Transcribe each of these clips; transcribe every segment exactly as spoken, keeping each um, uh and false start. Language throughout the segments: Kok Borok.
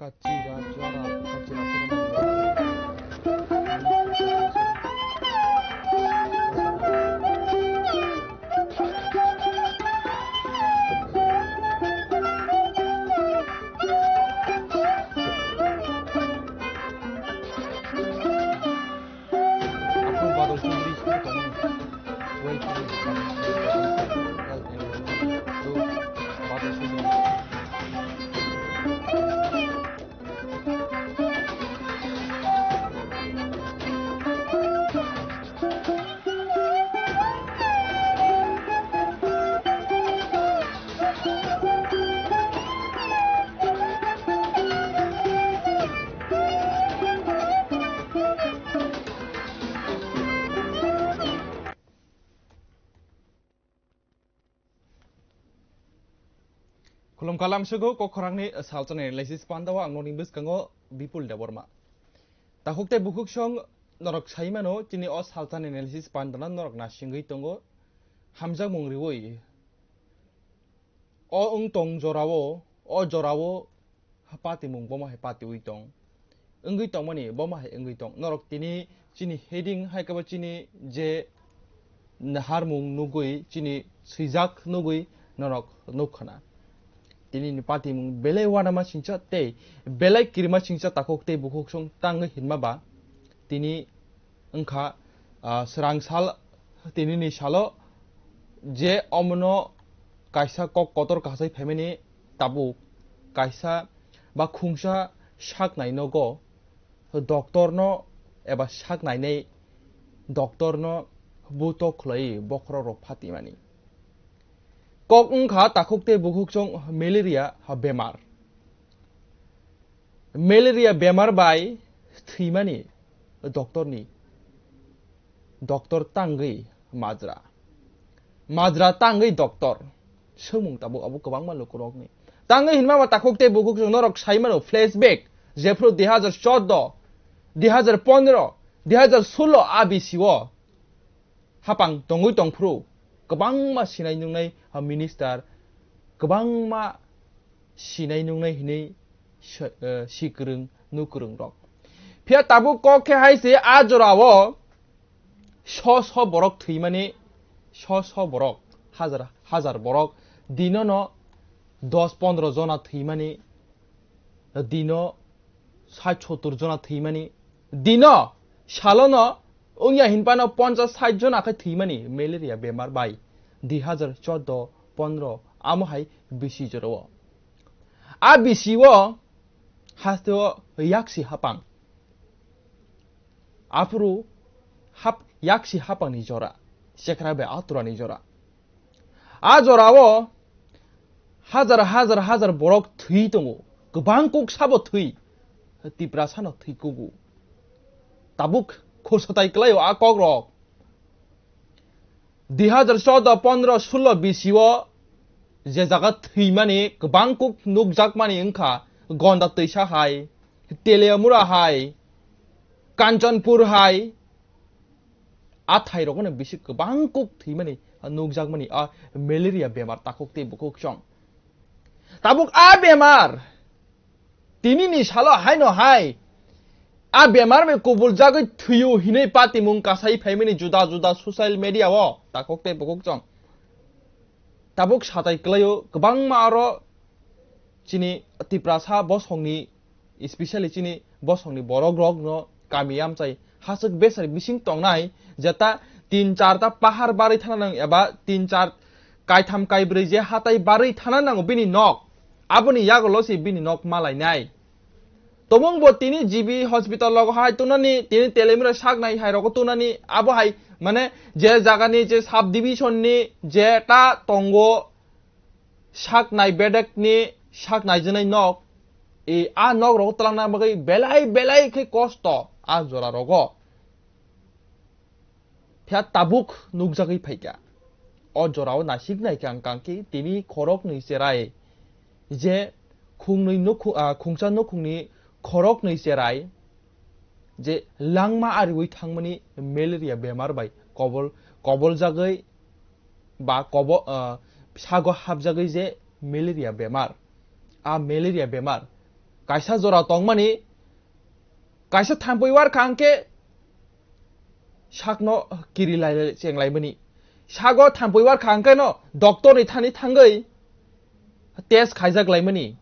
Kachira chora, kachira chora. Aphuru Badal Chaudhary song tongo. Welcome to Badal Chaudhary. Health and welfare. To Badal Chaudhary. Khulumkha lamsogo, kok khorangni salchani analysis pandao ang nokni bwskango Bipul Debbarma. Takhuk tei bukhuk song norok sai mano, chini o salchani analysis pandana norok nasingwi tongo, hamjakmung riwi. O wng tong jorao, o jorao patimung bomo hai patiwi tong. Wngwi tongmani bomo hai wngwi tong. Norok tini chini heading hai khe bo chini je naharmung nugwi, chini swijak nugwi norok nukkhana. Tini ni patimung belai uanama singcha tei belai kirima singcha takhuk tei bukhuk song tangwi hinma ba tini wngkha, ah, swrang sal, tinini salo je omono kaisa kok kotor kasai phaimani tabuk kaisa ba khungsa sak nai nogo doctor no eba sak nainai doctor no buto khlai bokhorok rok phatimani. Kok wngkha takhuk tei bukhuk song malaria bemar. Malaria bemar bai thwimani doctor ni, doctor tangwi majra, majra tangwi doctor. Swngmung tabuk abo kwbangma lukurokni. Tangwi hinma ba takhuk tei bukhuk chwng norok sai mano flashback, jephru dui hazar chordo, dui hazar pondro, dui hazar sullo a bisio hapang tongwi tongphru kwbangma sinai nungnai, ha, minister, kwbangma sinai nungnai hinwi sa-, eh, si kwrwng, nu kwrwng rok. Phiya tabuk kok khe hai se a jorao so so borok thwimani, so so borok, hazar hazar borok dinono dos pondro jona thwimani, dino sait sottor jona thwimani, dino salono wngya hinphano ponchas sait jona khe thwimani malaria bemar bai dui hazar chordo pondro amo hai bisi jorao. A bisio hasteo yaksi hapang. Aphuru hap-, yaksi hapangni jora, chekra bai aturani jora. A jorao hazar hazar hazar borok thwi tongo, kwbang kuk sabo thwi, Tiprasano thwi kugo. Tabuk khorsa tai kwlaio a kokrok. Dui hazar chordo pondro sullo bisio je jaga thwimani kwbang kuk nukjakmani wngkha Gonda Twisa hai, Teliamura hai, Kanchanpur hai, a thairokno bisi kwbang kuk thwimani nukjakmani a malaria bemar takhuk tei bukhuk chwng. Tabuk a bemar tinini salo haino hai a bemar bai kubul jagwi thwiyo hinwi patimung kasai phaimani juda juda social media o takhuk tei bukhuk chwng. Tabuk satai kwlaio kwbangma aro chini Tiprasa bosongni, especially chini bosongni borok rokno kami amchai haswk besari bising tongnai, jeta tin char ta pahar barwi thana nang eba tin char kaitham kaibrwi je hatai barwi thana nango bini nok, aboni yagulo se bini nok malainai. Tomung bo tini G B hospital logo hai tunani, tini Telemura saknai hai rogo tunani, abo hai mane je jagani je sub division ni je ta tongo saknai bedek ni saknai jenai nok, e a nok rogo twlangna bagwi belai belai khe kosto a jora rogo. Phiya tabuk nukjagwi phaikha. O jorao naisik naikha ang kangkhe tini khoroknwi cherai je khungnwi nukhu-, ah, khungsa nukhungni khoroknwi cherai je langma ariwi thangmani malaria bemar bai kobol, koboljagwi ba kobo-, ah, sago hapjagwi je malaria bemar. A malaria bemar Kaisa jora tongmani, kaisa thampui war kha hwnkhe sakno kiri lai lai cheng laimani. Sago thampui war kha hwnkhe no doctor ni thani thangwi test khaijak laimani.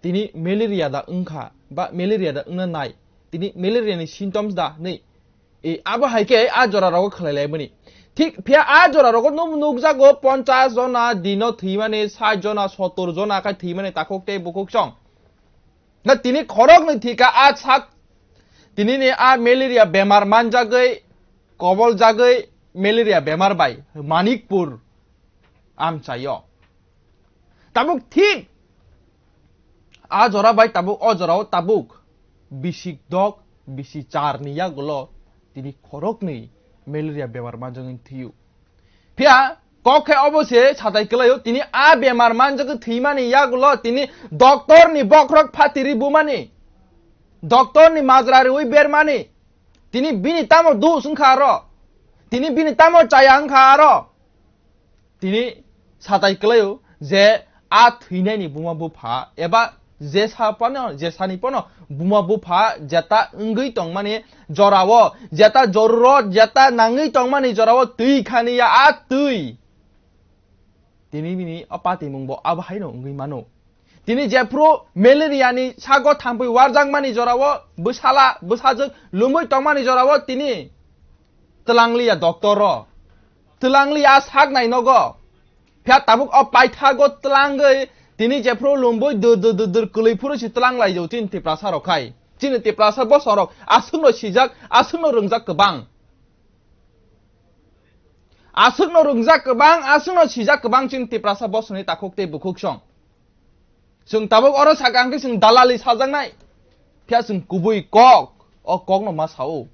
Tini malaria da wngkha ba malaria da wngna nai, tini malaria ni symptoms da hwnwi, e, abo hai khe a jora rogo khlai laimani. Thik phiya a jora rogo nuk-, nukjago ponchas jona dino thwimani, sait jona, sottor jona khai thwimani takhuk tei bukhuk song. Na tini khoroknwi thika a sak, tini ni a malaria bemar manjagwi, koboljagwi malaria bemar bai Manikpur amchaio. Tabuk thik a jora bai tabuk o jorao tabuk bisi dok, bisi char ni yagulo tini khoroknwi malaria bemar manjagwi thwiyo. Phiya kok khe obo se satai kwlaio, tini a bemar manjagwi thwimani yagulo tini doctor ni bokhorok phatiri bumani, doctor ni majra riwi bermani, tini bini tamo dus wngkha aro, tini bini tamo chaya wngkha aro. Tini satai kwlaio je a thwinaini buma bupha eba jesa phano, jesani phano buma bupha jeta wngwi tongmani jorao, jeta jorurot, jeta nangwi tongmani jorao twi khani ya a twi. Tini bini o patimung bo abo haino wngwi mano. Tini jephru malaria ni sago thampui warjakmani jorao bwsala bwsajwk lumwi tongmani jorao tini twlangliya doctor o, twlangliya sak nai nogo. Phiya tabuk o paithago twlangwi tini jephru lumbui dur dur dur dur kwlwi phuru si twlang lai jao chini Tiprasa rok khai. Chini Tiprasa bosong rok aswkno sijak, aswkno rwngjak kwbang. Aswkno rwngjak kwbang, aswkno sijak kwbang chini Tiprasa bosongni takhuk tei bukhuk song. Chwng tabuk oro saka hwnkhe chwng dalali sajaknai. Phiya chwng kubui kok, o kokno ma sao.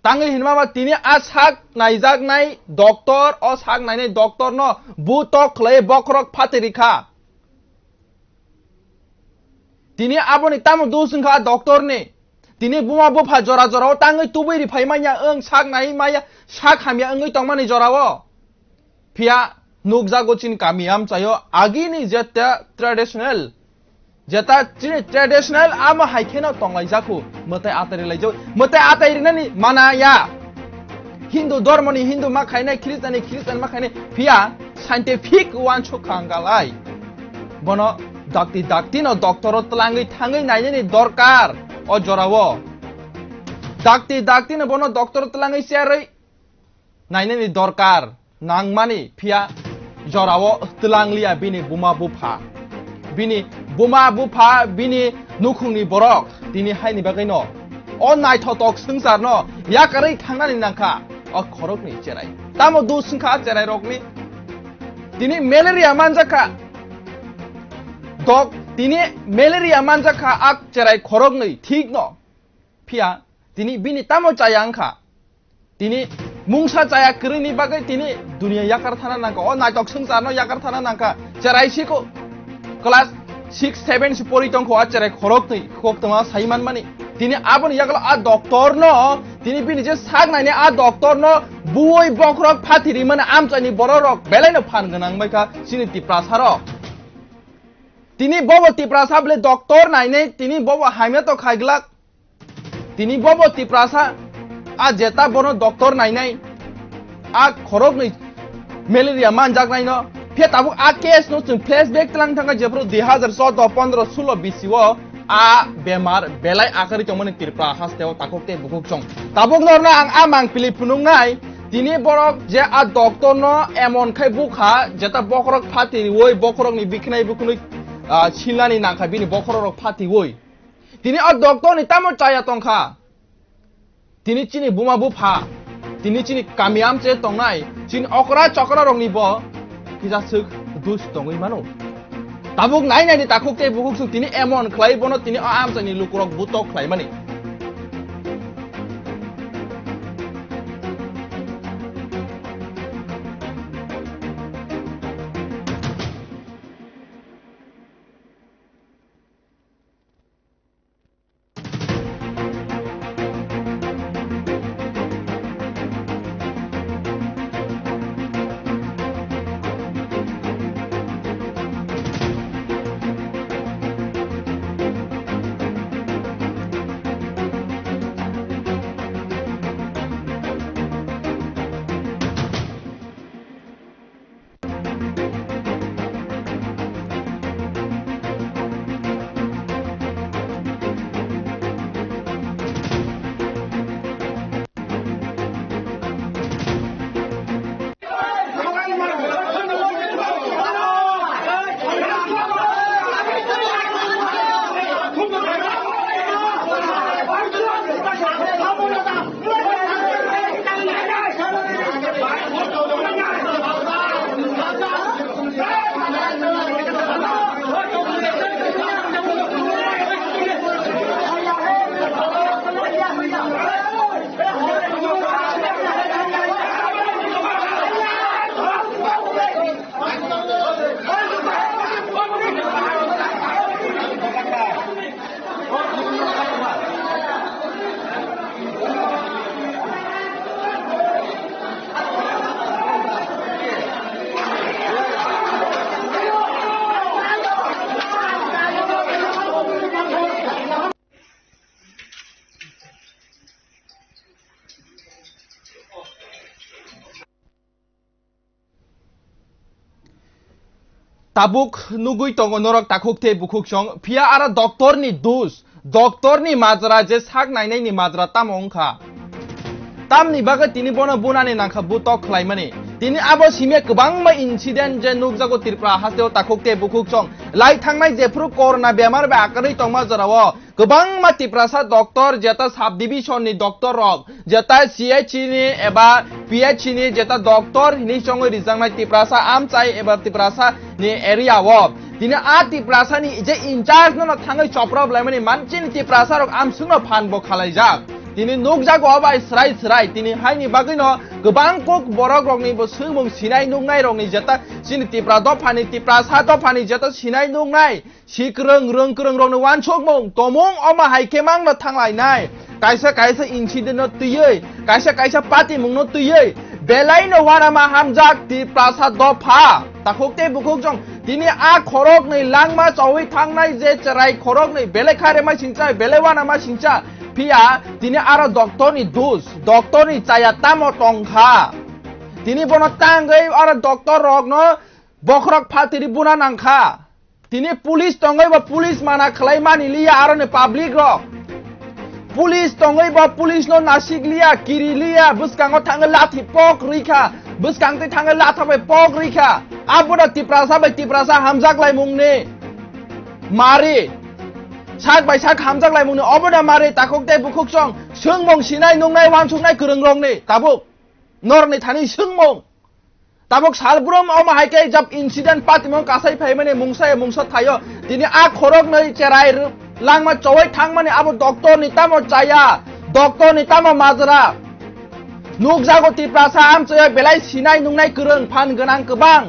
Tangwi hinma ba tini a sak naijaknai doctor, o sak nainai doctor no butok khlai bokhorok phatiri kha. Tini aboni tamo dus wngkha doctor ni? Tini buma bupha jora jora o tangwi tubui ri phai manya, wng sak nai maya, sak hamya wngwi tongmani jora o. Phiya nukjago chini kami amchaio agini jeta traditional, jeta chini traditional amo hai kheno tonglai jakhu, mwtai atai ri lai jak, mwtai atai rinani mana ya. Hindu dhormoni Hindu ma khainai, Khristianni Khristian ma khainai, phiya scientific uansuk kha wngkha lai. Bono dakti dakti no doctor o twlangwi thangwi nainani dorkar o jora o. Dakti dakti no bono doctor o twlangwi cherwi nainani dorkar nangmani, phiya jorao twlangliya bini buma bupha. Bini buma bupha, bini nukhungni borok tini haini bagwino o naithotok swngcharno yakarwi thangnani nangkha o khoroknwi cherai. Tamo dus wngkha cherai rokni? Tini malaria manjakha. Dok, tini malaria manjakha a cherai khoroknwi, thikno. Phiya tini bini tamo chaya wngkha? Tini mungsa chaya kwrwini bagwi tini duniya yakar thana nangkha, o naitok swngcharno yakar thana nangkha. Cherai siko class six, seven si pori tongkho, a cherai khoroknwi koktwma sai manmani. Tini aboni yagulo a doctor no, tini bini je sak nainai a doctor no buoi bokhorok phathi rimani amchaini bororok belaino phan gwnang baikha chini Tiprasa rok. Tini bobo Tiprasa bwle doctor nainai, tini bobo hamya to khaiglak. Tini bobo Tiprasa, a jeta bono doctor nainai, a khoroknwi malaria manjaknaino, phiya tabuk a case no chwng flashback tlang thangkha, jephru dui hazar choudo, pondro, sulo bisio a bemar belai akhari tongmani Tripura hasteo takhuk tei bukhuk chong. Tabuk norno ang a mangpili phunuknai, tini borok je a doctor no emon khai bukha, jeta bokhorok phatiriwi, bokhorokni bikhnai bukhnwi, ah, silnani nangkha bini bokhorok phatiriwi. Tini o doctor ni tamo chaya tongkha? Tini chini buma bupha, tini chini kami amche tongnai, chini okra chokra rokni bo kisa swk dus tongwi mano. Tabuk nai nai ni takhuk tei bukhuk swk tini emon khlai bono tini o amchani lukurok butok khlaimani. Tabuk nugui tongo norok takhuk tei bukhuk song, phiya aro doctor ni dus, doctor ni majra je sak nainai ni majra tamo wngkha. Tamni bagwi tini bono bunani nangkha butok khlaimani. Tini abo simi kwbangma incident je nukjago Tripura hasteo takhuk tei bukhuk song lai thangnai jephru corona bemar bai akwrwi tongma jorao. Kwbangma Tiprasa doctor, jeta sub division ni doctor rok, jeta C H C ni eba P H C ni jeta doctor hinwi chongwi rijaknai Tiprasa amchai eba Tiprasa ni area o. Tini a Tiprasa ni je in charge no thangwi choprop laimani manchini Tiprasa rok amsungno phan bo khalaijak. Tini nukjago bai srai srai, tini haini bagwi no kwbang kok borok rokni bo swngmung sinai nuknai rokni jeta chini Tipra dophani, Tiprasa dophani jeta sinai nuknai. Sikrwng rwngkwrwng rokni wansukmung tomung omo hai khe mangno thanglainai. Kaisa kaisa incident no twiwi, kaisa kaisa patimung no twiwi, belai no uanama hamjak Tiprasa dopha. Takhuk tei bukhuk jong tini a khoroknwi langma chawi thangnai je cherai khoroknwi belai kha rema singcha, belai uanama singcha. Phiya tini aro doctor ni dus, doctor ni chaya tamo tongkha. Tini bono tangwi aro doctor rokno bokhorok phatiri buna nangkha. Tini police tongwi bo police mana khlai mani liya aroni public rok. Police tongwi bo police no nasik liya, kiri liya, bwskango thangwi lathi pok rikha, bwskang twi thangwi latha bai pok rikha. Abono Tiprasa bai Tiprasa hamjak laimungni mari. Sak bai sak hamjak laimungni obono mari takhuk tei bukhuk song, swngmung sinai nungnai wansuknai kwrwng rokni tabuk norokni thani swngmung. Tabuk salbrum omo hai khe jab incident patimung kasai phaimani mungsa ya mungsa thaio. Tini a khoroknwi cherai rw-, langma chowai thangmani abo doctor ni tamo chaya, doctor ni tamo majra. Nukjago Tiprasa amchaya belai sinai nungnai kwrwng phan gwnang kwbang.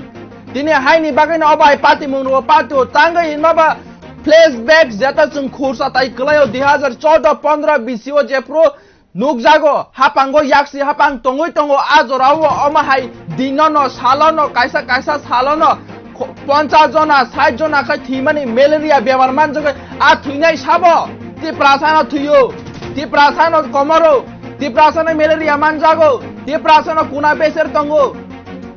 Tini haini bagwino obo hai patimung rwo patio tangwi hinma ba flashback jeta chwng khursa tai kwlaio dui hazar chordo pondro bisi o jephru Nukjago, hapango yaksi hapang tongwi tongo, a jorao omo hai dinono, salono, kaisa kaisa salono kho-, ponchas jona, sait jona khe thwimani malaria bemar manjagwi a thwinai sabo Tiprasano thwio, Tiprasano komoro, Tiprasano malaria manjago, Tiprasano kuna beser tongo.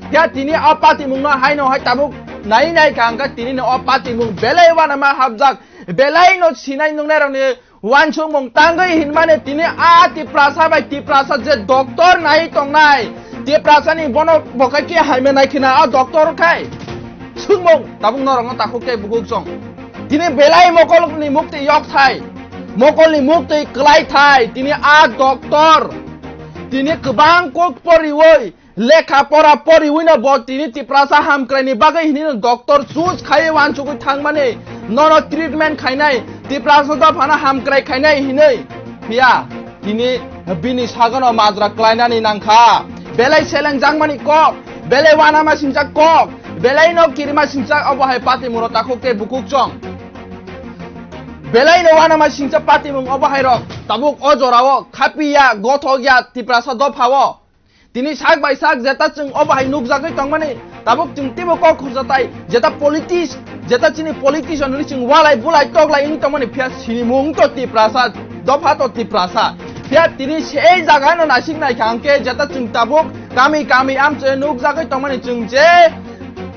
Phiya tini o patimungno haino hai tabuk nai nai kha hwnkhe tinino o patimung belai uanama hapjak, belaino sinai nungnairokni Wansukmung tangwi hinmani tini a Tiprasa bai Tiprasa je doctor nai tongnai, Tiprasani bono bo khe khe haimya nai khina a doctor khai. Sukmung tabuk norokno takhuk tei bukhuk song. Tini belai mokolni mukti yok thai, mokolni mukti kwlai thai, tini a doctor. Tini kwbang kok poriwi Lekha pora poriwino bo tini Tiprasa hamkraini bagwi hinino doctor choose khaiwi wansugwi thangmani, nono treatment khainai, Tiprasa dophano hamkrai khainai hinwi. Phiya tini bini sagano majra klainani nangkha. Belai selengjakmani kok, belai uanama singcha kok, belaino kirima singcha obo hai patimungno takhuk tei bukhuk chong. Belaino uanama singcha patimung obo hai rok. Tabuk o jorao khapiya, gothokya Tiprasa dophao. Tini sak bai sak jeta chwng obo hai nukjagwi tongmani, tabuk chwng teibo kok khurjatai, jeta politics, jeta chini politician hwnwi chwng walai bulai toklai wngwi tongmani, phiya sinimung to Tiprasa, dopha to Tiprasa. Phiya tini sei jaga no naisik naikha hwnkhe jeta chwng tabuk kami kami amchoi nukjagwi tongmani chwng je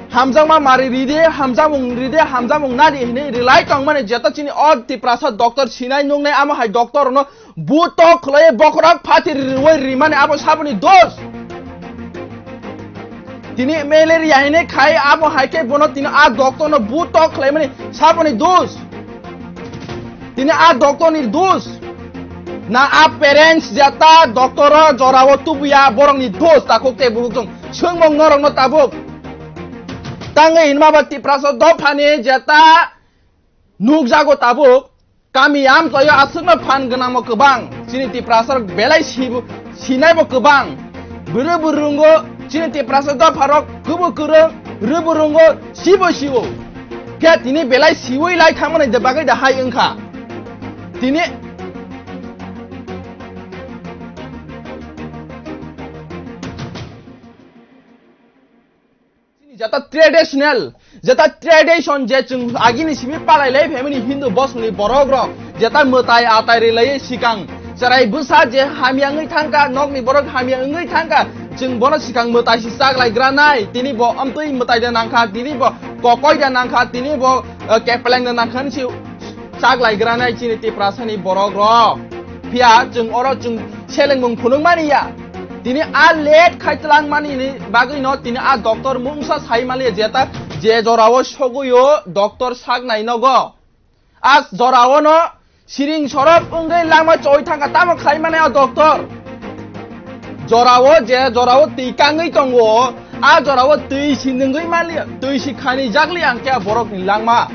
hamjakma mari ride, hamjakmung ride, hamjakmung nadi hinwi rilai tongmani jeta chini o Tiprasa doctor sinai nungnai amo hai doctor no Buto khlai bokhorok phatir riwi rimani abo saboni dos. Tini malaria hine khai abo hai khe bono tini a doctor no buto khlai mani saboni dos. Tini a doctor ni dos. Na a parents jeta doctor o jora o tubuya borok ni dos takhuk tei bukhuk song. Songmong norok no tabuk. Tangwi hinma ba Tiprasa dophani jeta nukjago tabuk. Kami amchaio aswkno phan gwnangmo kwbang, chini Tiprasarok belai sibu-, sinaibo kwbang. Bwrwi bwrwrwngo chini Tiprasa dopharok kwbo kwrwng, rwbo rwngo sibo siwo. Khe tini belai siwi lai thangmani de bagwi da hai wngkha. Tini Chini jeta traditional, jeta tradition je chwng agini simi palai lai phaimani Hindu bosongni borok rok, jeta mwtai atai rilai sikang cherai bwsa je hamya wngwi thangkha, nokni borok hamya wngwi thangkha, chwng bono sikang mwtai si chaklai granai, tini bo amtwi mwtai de nangkha, tini bo kokoi da nangkha, tini bo, eh, kepleng da nangkha ni si chak lai gra nai chini Tiprasa ni borok rok. Phiya chwng oro chwng selengmung phunuk mani ya. Tini a late khai tlang mani ni bagwi no tini a doctor mungsa sai mali jeta je jora o sogwi o doctor sak nai nogo. A jora o no siring sorop wngwi langma choi thangkha, tamo khai mani a doctor. Jora o je jora o twi kangwi tongo, a jora o twi si nungwi mali, twi si khani jakli ang khe a borok ni langma.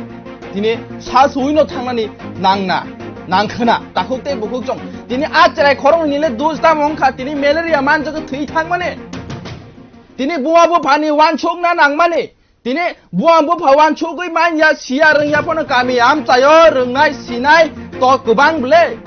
Tini sa suwi no thangnani nangna, nangkhwna, takhuk tei bukhuk chong. Tini a chwrai khorok ni le dus tamo wngkha, tini malaria manjak thwi thangmani. Tini buma buphani wansukna nangmani. Tini buang bupha wansugwi manya siya rwngya phano kami amchaio rwngnai sinai to kwbang ble.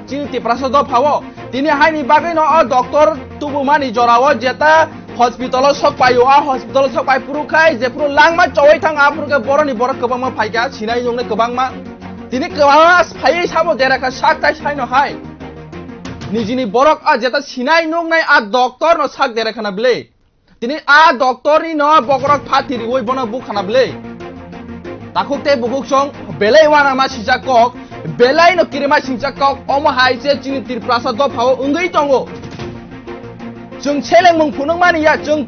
Chini Tiprasa dophao. Tini haini bagwino o doctor tubumani jorao jeta hospitalo sok paio, a hospitalo sok pai phuru khai jephuru langma chowai thang aphuru khe boroni borok kwbangma phaikha sinai nungnai kwbangma. Tini kwbangma phaiwi sabo dera kha sak tai saino hai. Nijini borok a jeta sinai nungnai a doctor no sak dera khana ble. Tini a doctor ni no bokorok phatiriwi bono bukhana ble. Takhuk tei bukhuk song belai wana ma sijak kok, belai no kirima sijak kok, omo hai se chini Tiprasa dophao wngwi tongo. Chwng selengmung phunuk mani ya, chwng,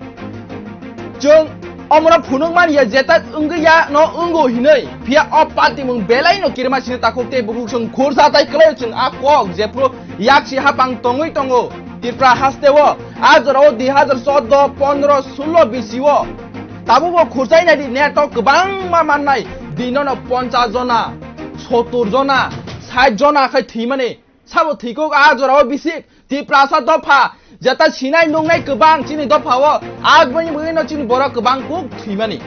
chwng omono phunuk mani ya, jeta wngwi ya no wngo hinwi. Phiya o party mung belai no kirima sini takhuk tei bukhuk song khursa tai kwlai chwng a kok jephru yaksi hapang tongwi tongo. Tipra hasteo, a jorao dui hazar chordo, pondro, sullo bisio. Tabukbo khurchai naidi neto kwbangma mannai. Dinono ponchas jona, sottur jona, sait jona khai thwimani. Sabo thwikuk a jorao bisik. Tiprasa dopha, jeta sinai nungnai kwbang chini dophao. Aboni bagwino chini borok kwbang kuk thwimani.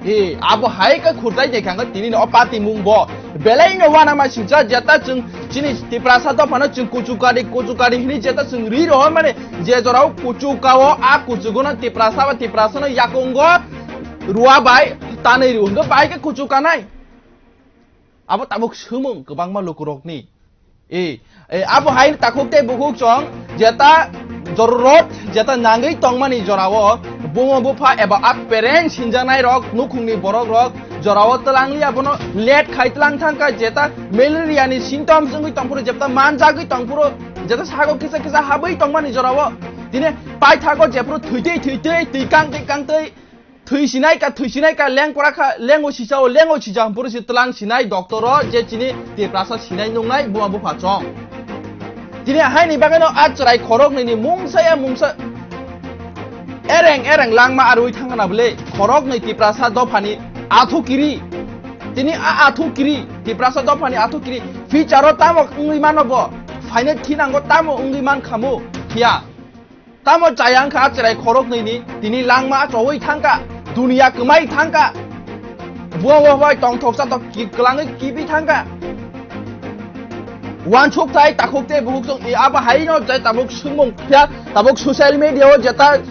E, abo hai khe khurjai de khango tini no party mung bo. Belai no wana ma singcha jeta chwng chini Tiprasa dophano chwng kuchukari, kuchukari hini jeta chwng ri rohor mani je jorao kuchukao a kuchugono Tiprasa ba Tiprasano yakungo rua bai tanwi ru hwnkhe bai khe kuchukanai. Abo tabuk swmung kwbangma lukurokni. E, e, abo hai takhuk tei bukhuk chong jeta jororot jeta nangwi tongmani jorao bumo bupha eba a parents hinjaknai rok nukhungni borok rok jorao twlanglia bono let khai twlang thangkha jeta malaria ni symptoms wngwi tongphuru jeta manjagwi tongphuru jeta sago kisa kisa habwi tongmani jorao tini paithago jephuru thwitwi thwitwi twi kangtwi kangtwi Thwi sinai ka, thwi sinai ka, leng pora kha, lengo sisa o, lengo sisa, hampuru si tlang sinai doctor o, je chini Tiprasa sinai nungnai buma bupha chong. Tini haini bagwi no a chwrai khorok nini mungsa ya mungsa ereng ereng langma arwi thangna bwle khorok nwi Tiprasa dophani athu kiri. Tini a athu kiri, Tiprasa dophani athu kiri. Future o tamo wngwi mano bo, final thinango tamo wngwi man khamu, phiya. Tamo chaya wngkha a chwrai khorok nwi ni, tini langma chowui thangkha, duniya kwmai thangkha. Buo bo bai tongthoksa tok ki-, kwlangwi kibi thangkha. Wansuk tai takhuk tei bukhuk tong i abo hai no jai tabuk swngmung phiya, tabuk social media o jeta,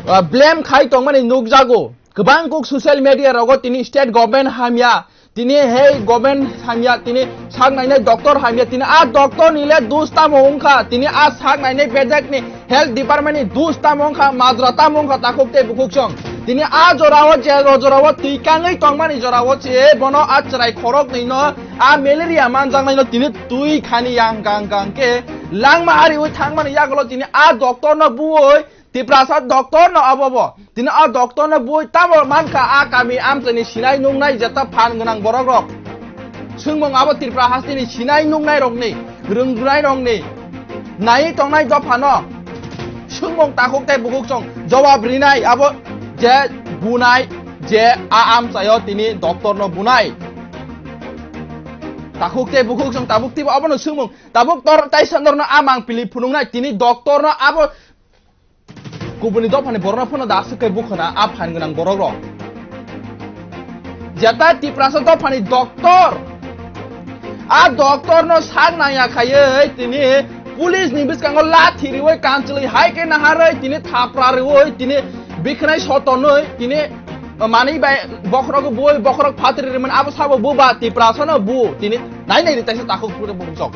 ah, blame khai tongmani nukjago. Kwbang kuk social media rogo tini state government hamya, tini hei government hamya, tini sak nainai doctor hamya, tini a doctor ni le dus tamo wngkha, tini a sak nainai bedek ni health department ni dus tamo wngkha, majra tamo wngkha takhuk tei bukhuk song. Tini a jora o je ro jora o twi kangwi tongmani jora o se bono a chwrai khorok nwi no a malaria manjaknai no tini twi khani yang gang gang khe langma ari wi thangmani yagulo tini a doctor no buoi Tiprasa doctor no abo bo. Tini o doctor no bui tamo mankha a kami amchaini sinai nungnai jeta phan gwnang borok rok. Swngmung abo Tripura hasteni sinai nungnai rokni, rwngnai rokni. Nai tongnai dopha no. Swngmung takhuk tei bukhuk song jawab rinai abo je bunai je a amchaio tini doctor no bunai. Takhuk tei bukhuk song tabuk tibo abono swngmung tabuk tor tai sandor no a mang pili phunuknai tini doctor no abo Kubuni dophani borokno phano da aswk khe bukhuna a phan gwnang borok rok. Jeta Tiprasa dophani doctor. A doctor no sak nangya khaiwi tini police ni bwskango lathi riwi kanchwlwi hai khe naharwi tini thapra riwi tini bikhnai sotonwi tini manwi bai bokhorok bui bokhorok phatri rimani abo sabo bu ba Tiprasa no bu tini nai nai ri taisa takhuk pura bumsok.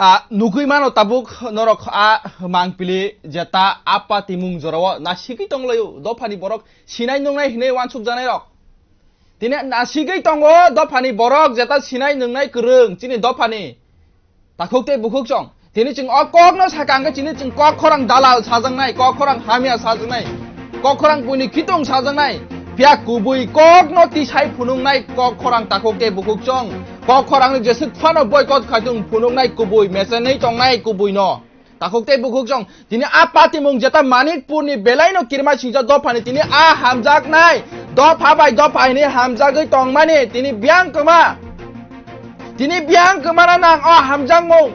Ah, nugwi mano tabuk norok a mangpili jeta a patimung jorao nasigwi tonglaio dophani borok sinai nungnai hinwi wansuk janai rok. Tini nasigwi tongo dophani borok jeta sinai nungnai kwrwng chini dophani. Takhuk tei bukhuk chong. Tini chwng o kokno saka hwnkhe chini chwng kok khorang dalal sajaknai, kok khorang hamya sajaknai, kok khorang buini khitung sajaknai. Phiya kubui kokno tisai phunuknai kok khorang takhuk tei bukhuk chong. Kok khorangni jeswk phano boycott khaitung phunuknai kubui, mechenwi tongnai kubuino. Takhuk tei bukhuk chong. Tini a patimung jeta Manikpurni belaino kirima singcha dophani tini a hamjaknai. Dopha bai dopha hini hamjagwi tongmani tini biyang kwma. Tini biyang kwmana nang o hamjakmung.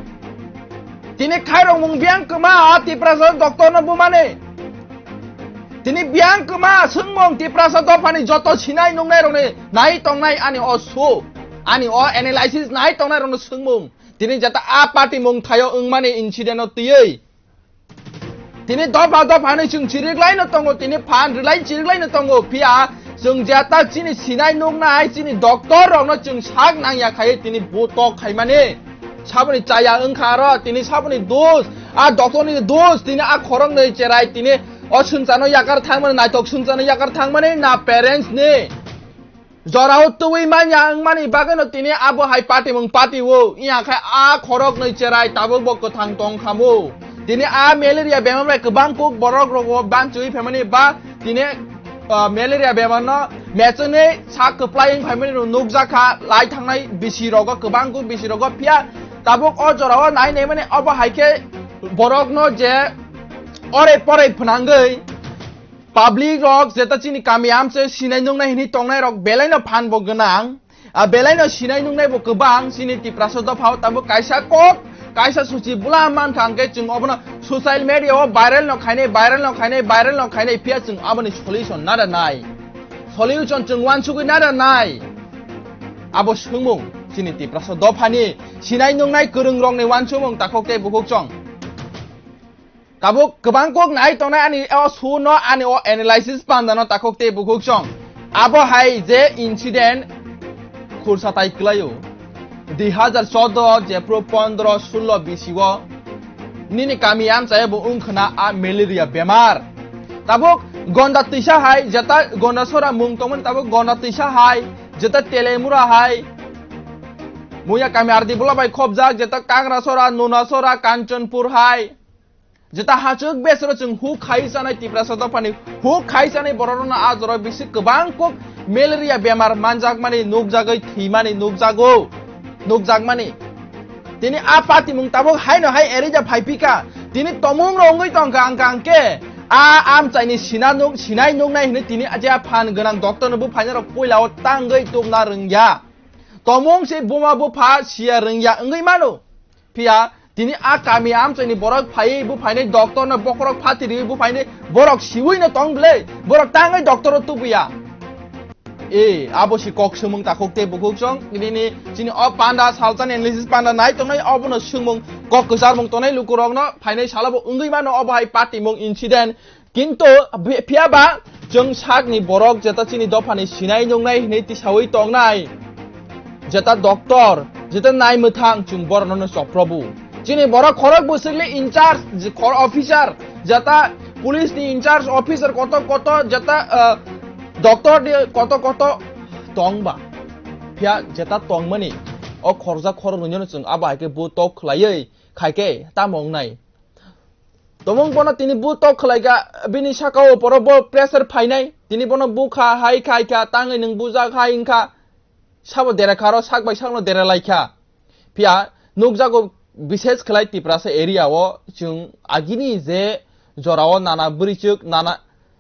Tini khairokmung biyang kwma o Tiprasa doctorno bumani. Tini biyang kwma swngmung Tiprasa dophani joto sinai nungnai rokni nai tongnai ani o su. Ani o analysis nai tongnai rokno swngmung. Tini jeta a patimung thaio wngmani incident o twiwi. Tini dopha dopha hinwi chwng chiriklaino tongo, tini phan rwlai chiriklaino tongo, phiya chwng jeta chini sinai nuknai chini doctor rokno chwng sak nangya khai tini bo tok khaimani. Saboni chaya wngkha aro, tini saboni dos, a doctor ni dos, tini a khoroknwi cherai, tini o swngcharno yakar thangmani, naithok swngcharno yakar thangmani, na parents ni. Jorao twiwi manya wngmani bagwino tini abo hai patimung patio, iya khe a khoroknwi cherai tabuk bo kwthang tong khamu. Tini a malaria bemar bai kwbang kuk borok rogo banchiwi phaimani ba tini, ah, malaria bemar no mechenwi sak kwplai wng phaimani rok nukjakha lai thangnai bisi rogo kwbang kuk bisi rogo phiya tabuk o jorao nai naimani obo hai khe borok no je ore pore phwnangwi Public rok jeta chini kami amchai sinai nungnai hinwi tongnai rok belai no phan bo gwnang. A belai no sinai nungnai bo kwbang chini Tiprasa dophao tabuk kaisa kok, kaisa suchi bula mankha hwnkhe chwng obono social media o viral no khainai, viral no khainai, viral no khainai phiya chwng aboni solution nada nai. Solution chwng wansugwi nada nai. Abo swngmung chini Tiprasa dophani sinai nungnai kwrwng rokni wansukmung takhuk tei bukhuk chong. Tabuk kwbang kok nai tongnai ani o suno ani o analysis pandano takhuk tei bukhuk chong. Abo hai je incident khursa tai kwlaio. Dui hazar choudo jephru pondro sullo bisio nini kami amchaya bo wngkhna a malaria bemar. Tabuk Gonda twisa hai jeta Gonda sora mung tongmani tabuk Gonda twisa hai jeta Telemura hai Muya kami ardi bula bai khopjak jeta Kangra sora, Nuna sora, Kanchanpur hai. Jeta hachwk besero chwng huk khai chanai Tiprasa dophani huk khai chanai bororokno a jorao bisi kwbang kuk malaria bemar manjakmani nukjagwi thwimani nukjago, nukjakmani. Tini a patimung tabuk haino hai erija phaiphika. Tini tomung rok wngwi tongkha hwnkha hwnkhe a amchaini sina nuk-, sinai nuknai hwnwi tini je a phan gwnang doctor no buphaina rok puila o tangwi tubna rwngya. Tomung se buma bupha siya rwngya wngwi mano. Phiya tini a kami amchaini borok phaiwi buphainai doctor no bokhorok phatiriwi buphainai borok siwi no tong bwle borok tangwi doctor o tubuya. E, abo si kok swngmung takhuk tei bukhuk chong nini chini o panda salchani analysis panda nai tongnai obono swngmung kok kwcharmung tongnai lukurokno phainai salo bo wngwi mano obo hai patimung incident. Kintu phi-, phiya ba chwng sakni borok jeta chini dophani sinai nungnai hinwi tisawi tongnai, jeta doctor, jeta nai mwthang chwng borokno no choprobu. Chini borok khorok bwswkli in charge, je khor officer, jeta police ni in charge officer koto koto jeta, ah, doctor ni koto koto tong ba. Phiya jeta tongmani o khorjak khorok nungno chwng abo hai khe bo tok khlaiwi khai khe tamo wngnai. Tomung bono tini bu tok khlaika, bini saka o poro bo pressure phainai. Tini bono bukha, hai khai kha, tangwi nwng bujak hai wngkha. Sabo dera kha ro, sak bai sakno dera lai kha. Phiya nukjago, bises khlai Tiprasa area o chwng agini je jorao nana bwrwichwk, nana,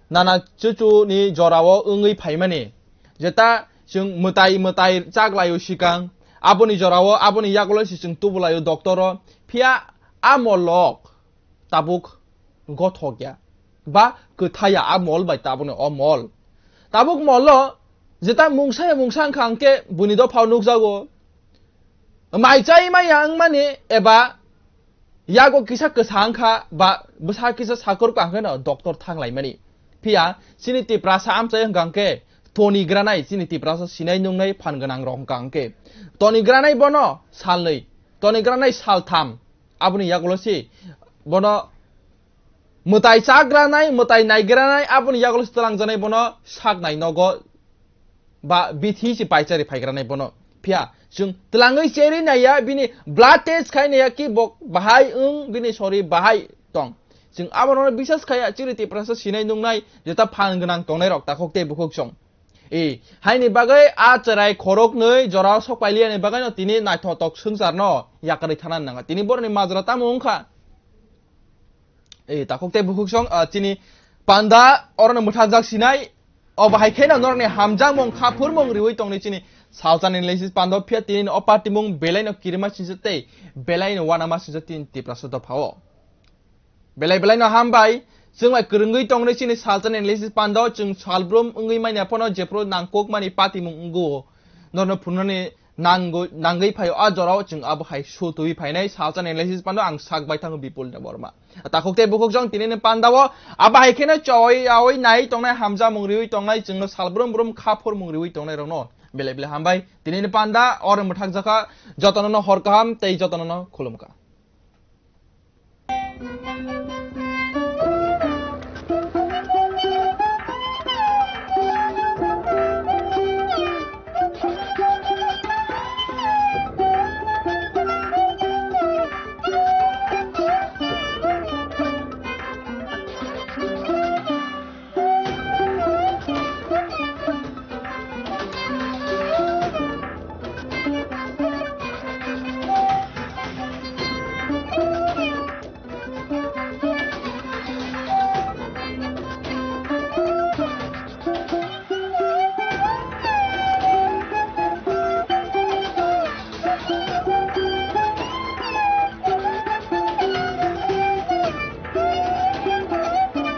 nana chuchu ni jorao wngwi phaimani. Jeta chwng mwtai mwtai chaklaio sikang, aboni jorao, aboni yagulo se chwng tubulaio doctor o. Phiya a molok tabuk gothok ya ba kwthai ya a mol bai tabukni o mol. Tabuk molo jeta mungsa ya mungsa wngkha hwnkhe buini dophao nukjago. Mai chai maya wngmani eba yago kisa kwsa wngkha ba bwsa kisa sakur wngkha hwnkhe no doctor thanglaimani. Phiya chini Tiprasa amchai hwnkha hwnkhe toni granai, chini Tiprasa sinai nungnai phan gwnang rok hwnkha hwnkhe toni granai bono salnwi, toni granai saltham, aboni yagulo si bono mwtai chagranai, mwtai naigranai, aboni yagulo si twlangjanai bono saknai nogo ba bithi si paicharwi phaigranai bono. Phiya chwng twlangwi cherwi naiya, bini blood test khai naiya ki bo bahai wng, bini sori bahai tong. Chwng abono bisas khaiya, chini Tiprasa sinai nungnai jeta phan gwnang tongnai rok takhuk tei bukhuk song. E, haini bagwi a cherai khoroknwi jorao sok pailiyani bagwino tini naithotok swngcharno yakarwi thana nanga. Tini boroni majra tamo wngkha? E, takhuk tei bukhuk song, ah, chini panda orono mwthakjak sinai. O bahai kheno norokni hamjakmung, khaphurmung riwi tongni chini salsa analysis pando, phiya tini o party mung belaino kirima sinsa tei belaino wanama sinsa tini Tiprasa dophao. Belai belaino hambai, chwng bai kwrwngwi tongnai chini salsa analysis pando, chwng salbrum wngwi manya phano jephru nangkukmani patimung wngo. Norno phunuknani nango-, nangwi phaio a jorao chwng abo hai sutwi phainai salsa analysis pando ang sak bai thango Bipul Debbarma. Takhuk tei bukhuk jong tinini pandao abo hai kheno choi aoi nai tongnai, hamjakmung riwi tongnai, chwngno salbrum brum khaphurmung riwi tongnai rokno belai belai hambai. Tinini panda oro mwthakjakha, jotono no hor kaham tei jotono no khulumkha.